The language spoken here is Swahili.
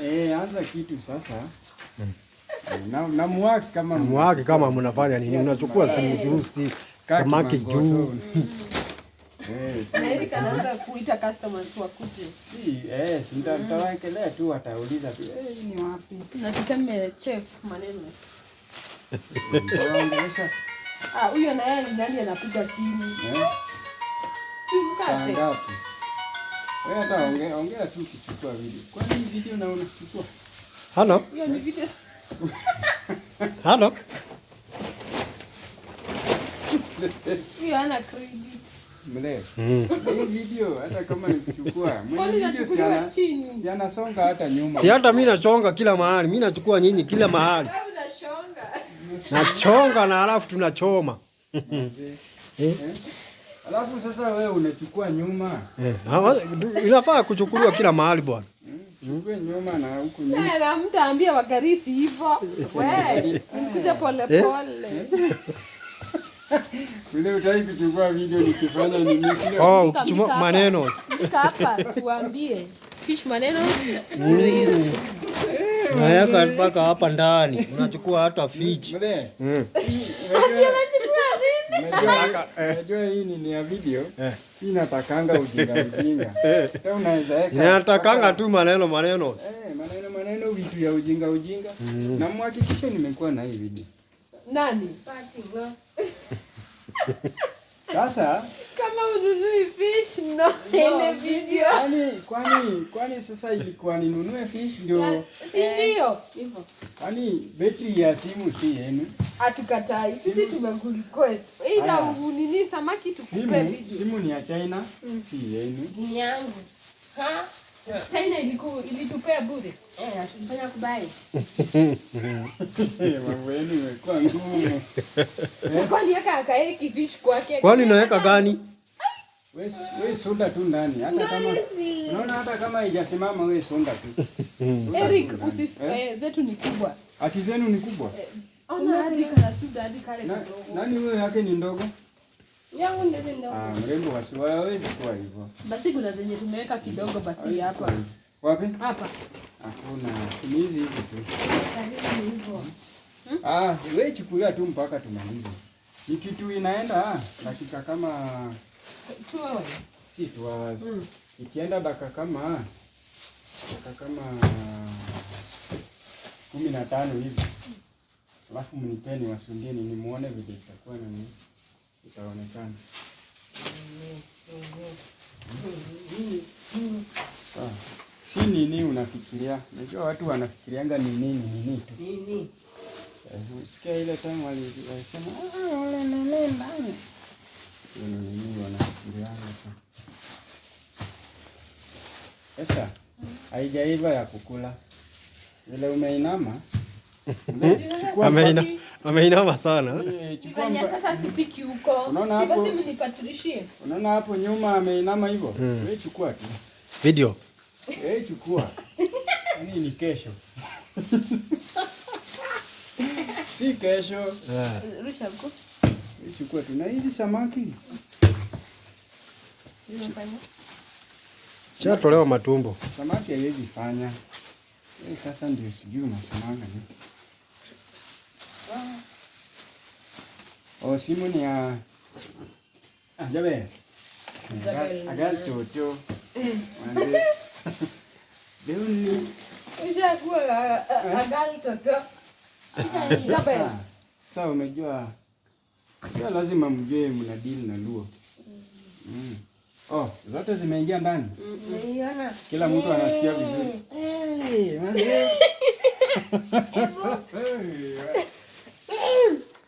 Eh, anza kitu sasa. Na muwaki kama Mwaki kama mnafanya nini? Unachukua simu juu, si Kaa samaki kimangoto. juu. Eh, Na Eric anaanza kuita customers wakuje. Si, si nitawaekelea tu, watauliza tu, eh, hii ni wapi? Na tuseme chef maneno. Nitawaongelesha. Ah, huyo na yeye ni nani anapiga simu? Eh, Si saa mkate. ngapi? Wewe hata ongea, ongea tu ukichukua video. Kwani hii video na unachukua? Halo, Hiyo ni video. Halo. Huyo hana credit. Mle. Mm. Hii video hata kama nikichukua, mwenye Kwani video si inachukuliwa ana chini? si anasonga hata nyuma. Si hata mimi nachonga kila mahali, mimi nachukua nyinyi kila mahali. Wewe unashonga. Nachonga na halafu tunachoma. Eh? Alafu sasa wewe unachukua nyuma. Eh, inafaa kuchukuliwa kila mahali, bwana. Chukue nyuma na huku nyuma. Na mtaambia wagarisi hivyo. We, mkuja pole pole. Vile utaki kuchukua video nikifanya nini, sio? Oh, Mika, ukichuma mika hapa. maneno. Fika hapa tuambie. Fish maneno. Ndio hiyo. Naweka mpaka hapa ndani. Unachukua hata fish. Mle. Unajua hii ni ya video. Hii inatakanga ujinga ujinga. Hata unaweza weka. Inatakanga tu maneno maneno. Eh, maneno maneno, vitu ya ujinga ujinga. Na muhakikishe nimekuwa na hii video. Nani? Sasa Kama ununui fish, no ile video. kwani sasa ilikuwa ninunue fish ndio? Si ndio? Hivyo. Kwani betri ya simu si yenu? Hatukatai. Sisi tumekurequest. Ila Haya. unini samaki tukupe Simu video. simu ni ya China, si yenu. Ni yangu. Ha? China iliku ilitupea bure. Eh, tulifanya kubuy. Mambo yenu imekuwa ngumu. Kwani yaka akaeki fish kwake. Kwani naweka gani? We sunda tu ndani, hata kama unaona, hata kama haijasimama, we sunda tu. Sunda tu Eric, ndani. usis Eh? zetu ni kubwa. Ati zenu ni kubwa? Ona hadi kana suda hadi kale Na, kidogo. nani huyo yake ni ndogo? Yangu ndio ndogo. Ah, mrembo wasi hawezi kuwa hivyo. Basi kuna zenye tumeweka kidogo basi hapa. Wapi? Hapa. Hakuna, si ni hizi hizi tu. Karibu hivyo. Ah, we chukulia tu mpaka tumalize. Ni kitu inaenda dakika kama 2 hours. Si 2 hours. Ikienda dakika kama 15 hivi. Alafu mnipeni wasundeni nimuone vile itakuwa na nini. Itaonekana. Sawa. Si nini unafikiria? Najua watu wanafikirianga ni nini nini tu. Nini? Eh, sikia ile time walisema, "Ah, wale nini ndani." Hiyo ni nini wanafikirianga tu. Sasa haijaiva ya kukula. Vile umeinama. Chukua Ameinama sana. Eh, chukua Venye sasa sipiki huko. Unaona Si hapo? basi mnipatilishie. Unaona hapo nyuma ameinama hivyo? Wewe chukua tu. Video. Wewe chukua. Yaani ni kesho. Si kesho. Eh. Rusha huko. Wewe chukua tu. Na hizi samaki. Zinafanya. Shatolewa matumbo. Samaki haiwezi fanya. Wewe sasa ndio sijui unasemanga nini. Oh, simu ni ya Ah, Jabel. Jabel. Agal toto. Manze. Leo Ushakuwa agali toto. Shida ni Jabel. Sasa umejua, unajua lazima mjue mna deal na Luo. Oh, zote zimeingia ndani. Umeiona? Kila mtu anasikia vizuri. Hey, manze.